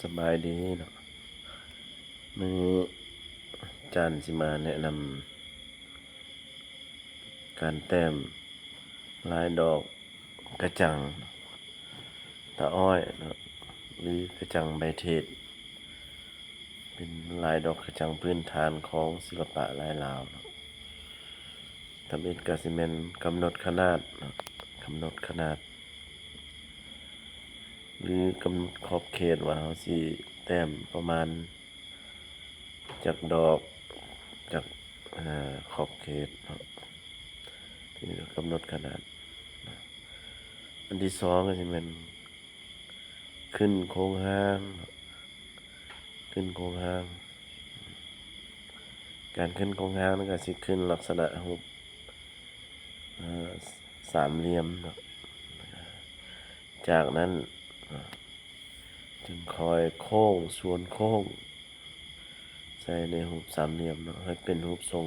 ສະບາຍດີເນາະ ມື້ນີ້ອາຈານຊິມາແນະນຳການແຕ້ມລາຍດອກກະຈັງຕາອ້ອຍເນາະ ຫຼື ກະຈັງໃບເທດ ເປັນລາຍດອກກະຈັງພື້ນຖານຂອງສິລະປະລາຍລາວເນາະ. ທຳອິດກະຊິແມ່ນກຳນົດຂະໜາດເນາະ ກຳນົດຂະໜາດ ຫຼື ກຳນົດຂອບເຂດວ່າເຮົາຊິແຕ້ມປະມານຈັກດອກ ຈັກ ເອີ ຂອບເຂດເນາະ ທີ່ກຳນົດຂະໜາດ. ອັນທີສອງກະຊິແມ່ນ ຂຶ້ນໂຄງຮ່າງເນາະ ຂຶ້ນໂຄງຮ່າງ. ການຂຶ້ນໂຄງຮ່າງນັ້ນກະຊິຂຶ້ນລັກສະນະຮູບ ເອີ ສາມຫຼ່ຽມເນາະ. ຈາກນັ້ນເນາະ ຈຶ່ງຄ່ອຍໂຄ້ງ ສວນໂຄ້ງ ໃສ່ໃນຮູບສາມຫຼ່ຽມເນາະ ໃຫ້ເປັນຮູບຊົງ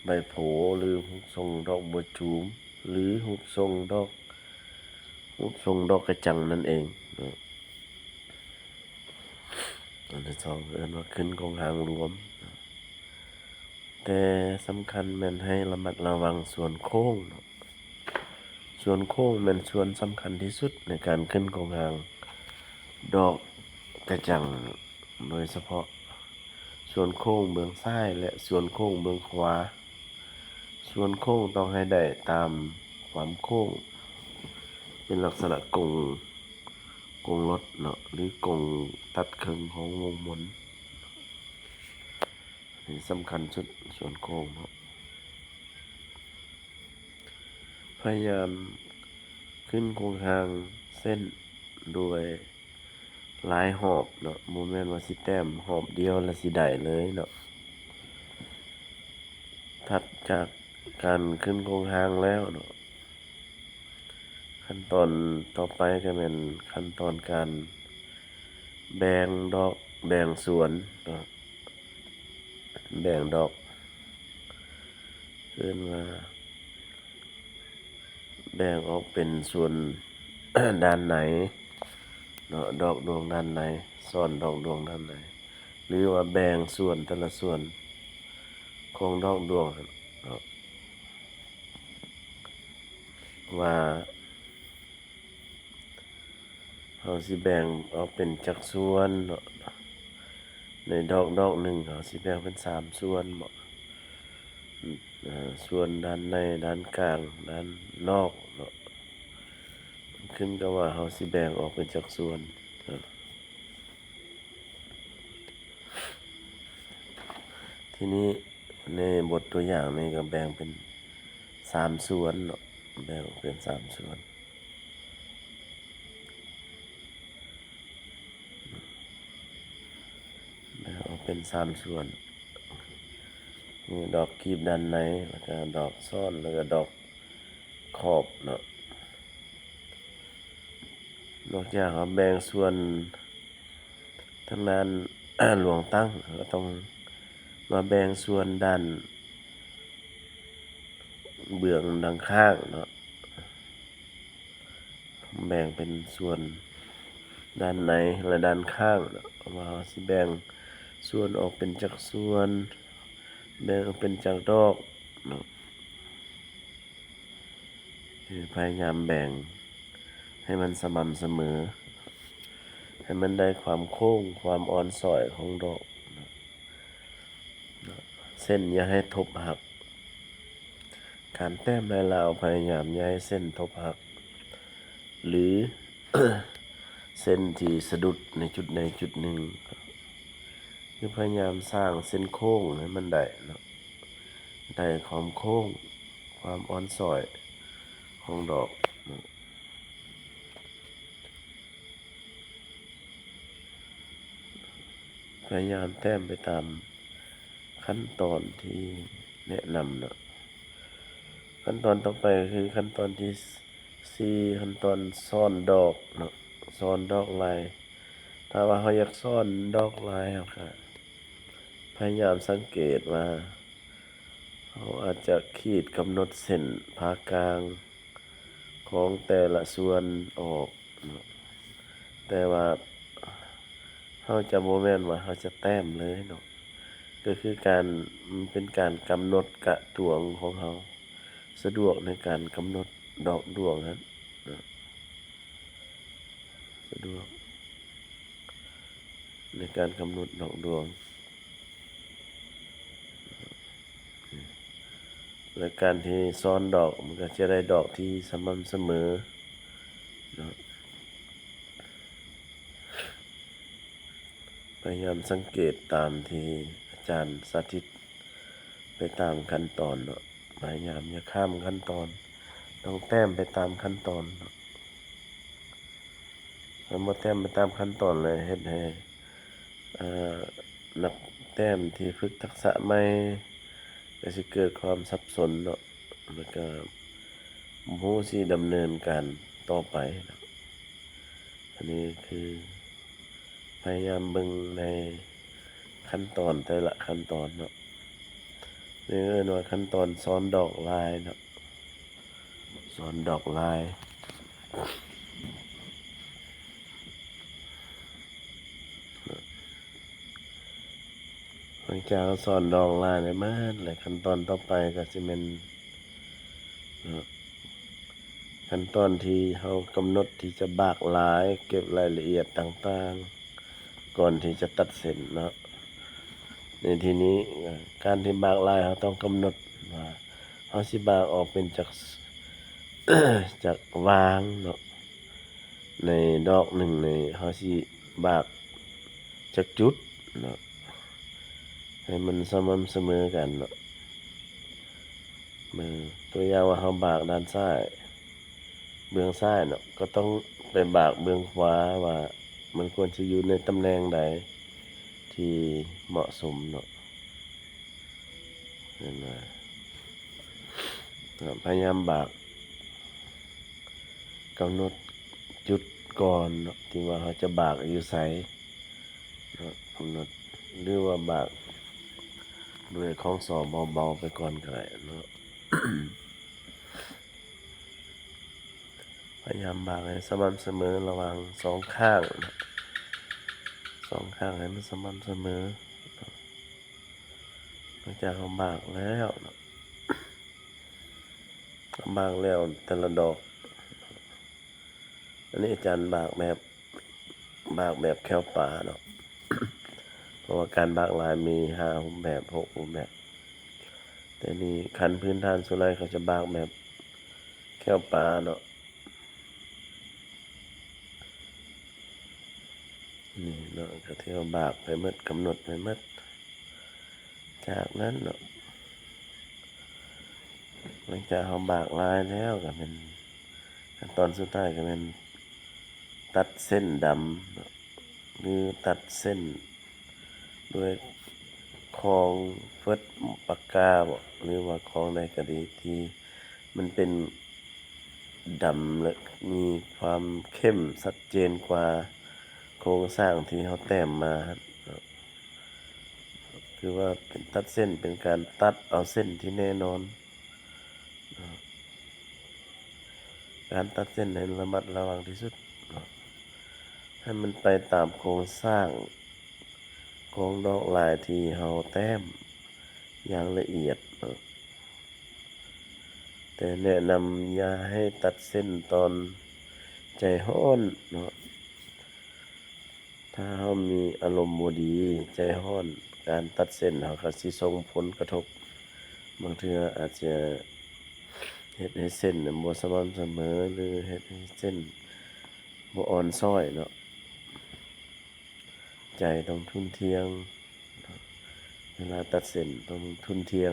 ໃບໂພ ຫຼື ຮູບຊົງດອກບົວຈູມ ຫຼື ຮູບຊົງດອກ ຮູບຊົງດອກກະຈັງນັ້ນເອງເນາະ. ອັນທີສອງເອີ້ນວ່າຂຶ້ນໂຄງຮ່າງລວມ ແຕ່ສຳຄັນແມ່ນໃຫ້ລະມັດລະວັງສວນໂຄ້ງເນາະ. ສວນໂຄ້ງແມ່ນສ່ວນສຳຄັນທີ່ສຸດໃນການຂຶ້ນໂຄງຮ່າງດອກກະຈັງ ໂດຍສະເພາະສວນໂຄ້ງເບື້ອງຊ້າຍ ແລະ ສວນໂຄ້ງເບື້ອງຂວາ. ສວນໂຄ້ງຕ້ອງໃຫ້ໄດ້ຕາມຄວາມໂຄ້ງ ເປັນລັກສະນະກົງ ກົງລົດເນາະ ຫຼື ກົງຕັດເຄິ່ງຂອງວົງມົນ. ອັນນີ້ສຳຄັນສຸດ ສວນໂຄ້ງເນາະ. ພະຍາຍາມຂຶ້ນໂຄງຮ່າງເສັ້ນດ້ວຍຫຼາຍຮອບເນາະ ບໍ່ແມ່ນວ່າຊິແຕ້ມຮອບດຽວແລ້ວຊິໄດ້ເລີຍເນາະ. ຖັດຈາກການຂຶ້ນໂຄງຮ່າງແລ້ວເນາະ ຂັ້ນຕອນຕໍ່ໄປກະແມ່ນຂັ້ນຕອນການແບ່ງດອກ ແບ່ງສວນເນາະ ແບ່ງດອກ ເອີ້ນວ່າແບ່ງອອກເປັນສ່ວນດ້ານໃນເນາະ ດອກດວງດ້ານໃນ ຊ້ອນດອກດວງດ້ານໃນ ຫຼືວ່າແບ່ງສ່ວນແຕ່ລະສ່ວນຂອງດອກດວງເນາະ ວ່າເຮົາຊິແບ່ງອອກເປັນຈັກສ່ວນເນາະ ໃນດອກດອກໜຶ່ງເຮົາຊິແບ່ງເປັນສາມສ່ວນເນາະ ສ່ວນດ້ານໃນ ດ້ານກາງ ດ້ານນອກເນາະ ຂຶ້ນກັບວ່າເຮົາຊິແບ່ງອອກເປັນຈັກສ່ວນເນາະ. ທີນີ້ໃນບົດຕົວຢ່າງນີ້ກະແບ່ງເປັນສາມສ່ວນເນາະ ແບ່ງອອກເປັນສາມສ່ວນ ແບ່ງອອກເປັນສາມສ່ວນ ມີດອກກີບດ້ານໃນ ແລ້ວກະດອກຊ້ອນ ແລ້ວກະດອກຂອບເນາະ. ນອກຈາກເຮົາແບ່ງສ່ວນທາງດ້ານລວງຕັ້ງ ເຮົາກະຕ້ອງມາແບ່ງສ່ວນດ້ານເບື້ອງດ້ານຂ້າງເນາະ ແບ່ງເປັນສ່ວນດ້ານໃນ ແລະ ດ້ານຂ້າງເນາະ ວ່າເຮົາຊິແບ່ງສ່ວນອອກເປັນຈັກສ່ວນ ແບ່ງອອກເປັນຈັກດອກເນາະ. ຄືພະຍາຍາມແບ່ງໃຫ້ມັນສະໝ່ຳສະເໝີ ໃຫ້ມັນໄດ້ຄວາມໂຄ້ງ ຄວາມອ່ອນຊ້ອຍຂອງດອກ ເສັ້ນຢ່າໃຫ້ທົບຫັກ. ການແຕ້ມລາຍລາວພະຍາຍາມຢ່າໃຫ້ເສັ້ນທົບຫັກ ຫຼື ເສັ້ນທີ່ສະດຸດໃນຈຸດໃດຈຸດໜຶ່ງ ຄືພະຍາຍາມສ້າງເສັ້ນໂຄ້ງໃຫ້ມັນໄດ້ເນາະ ໄດ້ຄວາມໂຄ້ງ ຄວາມອ່ອນຊ້ອຍຂອງດອກເນາະ. ພະຍາຍາມແຕ້ມໄປຕາມຂັ້ນຕອນທີ່ແນະນຳເນາະ. ຂັ້ນຕອນຕໍ່ໄປກະຄືຂັ້ນຕອນທີສີ່ ຂັ້ນຕອນຊ້ອນດອກເນາະ ຊ້ອນດອກລາຍ. ຖ້າວ່າເຮົາຢາກຊ້ອນດອກລາຍ ເຮົາກະພະຍາຍາມສັງເກດວ່າ ເຮົາອາດຈະຂີດກຳນົດເສັ້ນຜ່າກາງຂອງແຕ່ລະສ່ວນອອກເນາະ ແຕ່ວ່າ ເຮົາຈະບໍ່ແມ່ນວ່າເຮົາຈະແຕ້ມເລີຍເນາະ ກໍຄືການ ມັນເປັນການກຳນົດກະຕວງຂອງເຮົາ ສະດວກໃນການກຳນົດດອກດວງຫັ້ນເນາະ ສະດວກໃນການກຳນົດດອກດວງ. ແລະ ການທີ່ຊ້ອນດອກ ມັນກໍຈະໄດ້ດອກທີ່ສະໝ່ຳສະເໝີເນາະ. ພະຍາຍາມສັງເກດຕາມທີ່ອາຈານສາທິດໄປຕາມຂັ້ນຕອນເນາະ. ພະຍາຍາມຢ່າຂ້າມຂັ້ນຕອນ, ຕ້ອງແຕ້ມໄປຕາມຂັ້ນຕອນເນາະ. ຄັນບໍ່ແຕ້ມໄປຕາມຂັ້ນຕອນແລ້ວເຮັດໃຫ້ ເອີ ນັກແຕ້ມທີ່ຝຶກທັກສະໃໝ່ກໍຊິເກີດຄວາມສັບສົນເນາະ ແລ້ວກໍບໍ່ຮູ້ຊິດຳເນີນການຕໍ່ໄປເນາະ. ອັນນີ້ຄືພະຍາຍາມເບິ່ງໃນຂັ້ນຕອນແຕ່ລະຂັ້ນຕອນເນາະ. ເອີ້ນວ່າຂັ້ນຕອນຊ້ອນດອກລາຍເນາະ, ຊ້ອນດອກລາຍ. ຫຼັງຈາກເຮົາຊ້ອນດອກລາຍໄດ້ໝົດແລ້ວ, ຂັ້ນຕອນຕໍ່ໄປກໍຊິແມ່ນ ເນາະ ຂັ້ນຕອນທີ່ເຮົາກຳນົດທີ່ຈະບາກລາຍ ເກັບລາຍລະອຽດຕ່າງໆ ກ່ອນທີ່ຈະຕັດເສັ້ນເນາະ. ໃນທີ່ນີ້ ການທີ່ບາກລາຍ ເຮົາຕ້ອງກຳນົດວ່າ ເຮົາຊິບາກອອກເປັນຈັກ ຈັກຫວ່າງເນາະ. ໃນດອກໜຶ່ງນີ້ ເຮົາຊິບາກຈັກຈຸດເນາະ ໃຫ້ມັນສະໝ່ຳສະເໝີກັນເນາະ. ເບິ່ງຕົວຢ່າງວ່າເຮົາບາກດ້ານຊ້າຍ ເບື້ອງຊ້າຍເນາະ ກໍຕ້ອງໄປບາກເບື້ອງຂວາວ່າມັນຄວນຈະຢູ່ໃນຕຳແໜ່ງໃດທີ່ເໝາະສົມເນາະ. ເຫັນບໍ່? ພະຍາຍາມບາກ ກຳນົດຈຸດກ່ອນເນາະ ທີ່ວ່າເຮົາຈະບາກຢູ່ໃສເນາະ ກຳນົດ ຫຼືວ່າບາກດ້ວຍຂອງສໍເບົາໆໄປກ່ອນກໍໄດ້ເນາະ. ພະຍາຍາມບາກໃຫ້ສະໝ່ຳສະເໝີລະຫວ່າງສອງຂ້າງເນາະ, ສອງຂ້າງໃຫ້ມັນສະໝ່ຳສະເໝີ. ຫຼັງຈາກເຮົາບາກແລ້ວເນາະ ບາກແລ້ວແຕ່ລະດອກ ອັນນີ້ອາຈານບາກແບບ ບາກແບບແຂ້ວປາເນາະ ເພາະວ່າການບາກລາຍມີຫ້າຮູບແບບ ຫົກຮູບແບບ ແຕ່ນີ້ຂັ້ນພື້ນຖານສ່ວນຫຼາຍເຂົາຈະບາກແບບແຂ້ວປາເນາະ. ນີ້ເນາະ ກໍຖືວ່າບາກໄປໝົດ ກຳນົດໄປໝົດ. ຈາກນັ້ນເນາະ ຫຼັງຈາກເຮົາບາກລາຍແລ້ວ ກໍແມ່ນຂັ້ນຕອນສຸດທ້າຍ ກໍແມ່ນຕັດເສັ້ນດຳເນາະ ຫຼືຕັດເສັ້ນດ້ວຍຂອງເຟີດ ປາກາບໍ ຫຼືວ່າຂອງໃດກໍດີ ທີ່ມັນເປັນ ດຳ ແລະ ມີຄວາມເຂັ້ມຊັດເຈນກວ່າໂຄງສ້າງທີ່ເຮົາແຕ້ມມາເນາະ. ຄືວ່າເປັນຕັດເສັ້ນ ເປັນການຕັດເອົາເສັ້ນທີ່ແນ່ນອນເນາະ. ການຕັດເສັ້ນໃຫ້ລະມັດລະວັງທີ່ສຸດເນາະ ໃຫ້ມັນໄປຕາມໂຄງສ້າງຂອງດອກລາຍທີ່ເຮົາແຕ້ມຢ່າງລະອຽດເນາະ. ແຕ່ແນະນຳຢ່າໃຫ້ຕັດເສັ້ນຕອນໃຈຮ້ອນເນາະ. ຖ້າເຮົາມີອາລົມບໍ່ດີ ໃຈຮ້ອນ ການຕັດເສັ້ນເຮົາກໍຊິສົ່ງຜົນກະທົບ. ບາງເທື່ອອາດຈະເຮັດໃຫ້ເສັ້ນນັ້ນບໍ່ສະໝ່ຳສະເໝີ ຫຼືເຮັດໃຫ້ເສັ້ນບໍ່ອ່ອນຊ້ອຍເນາະ. ໃຈຕ້ອງທຸ່ນທ່ຽງ ເວລາຕັດເສັ້ນຕ້ອງທຸ່ນທ່ຽງ.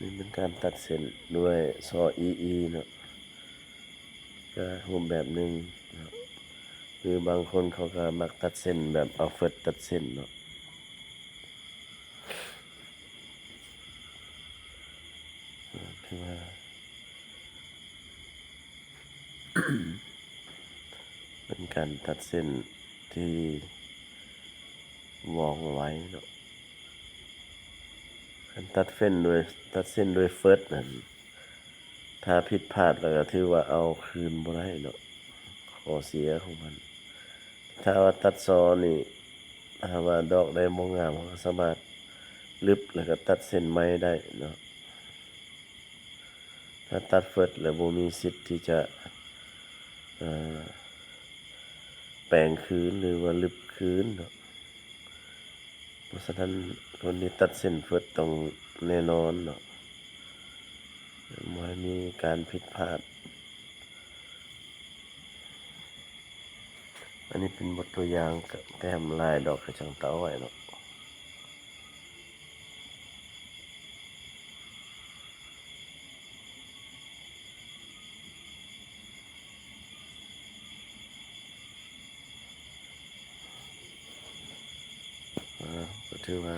ນີ້ເປັນການຕັດເສັ້ນດ້ວຍສໍອີອີເນາະ ກໍຮູບແບບໜຶ່ງເນາະ. ຫຼືບາງຄົນເຂົາກໍມັກຕັດເສັ້ນແບບເອົາເຟີດຕັດເສັ້ນເນາະ. ຖືວ່າເປັນການຕັດເສັ້ນທີ່ວ່ອງໄວເນາະ. ການຕັດເສັ້ນໂດຍ ຕັດເສັ້ນໂດຍເຟີດນັ້ນ ຖ້າຜິດພາດແລ້ວກໍຖືວ່າເອົາຄືນບໍ່ໄດ້ເນາະ ຂໍ້ເສຍຂອງມັນ. ຖ້າວ່າຕັດຊໍນີ້ ຖ້າວ່າດອກໄດ້ບໍ່ງາມ ເຮົາກໍສາມາດລຶບ ແລ້ວກໍຕັດເສັ້ນໃໝ່ໄດ້ເນາະ. ຖ້າຕັດເຟີດແລ້ວບໍ່ມີສິດທີ່ຈະ ເອີ ແປງຄືນ ຫຼືວ່າລຶບຄືນເນາະ. ເພາະສະນັ້ນ ຄົນທີ່ຕັດເສັ້ນເຟີດຕ້ອງແນ່ນອນເນາະ ບໍ່ໃຫ້ມີການຜິດພາດ. ອັນນີ້ເປັນບົດຕົວຢ່າງ ກະແຕ້ມລາຍດອກກະຈັງເຕົາໄວ້ເນາະ. ເອີ ກໍຖືວ່າ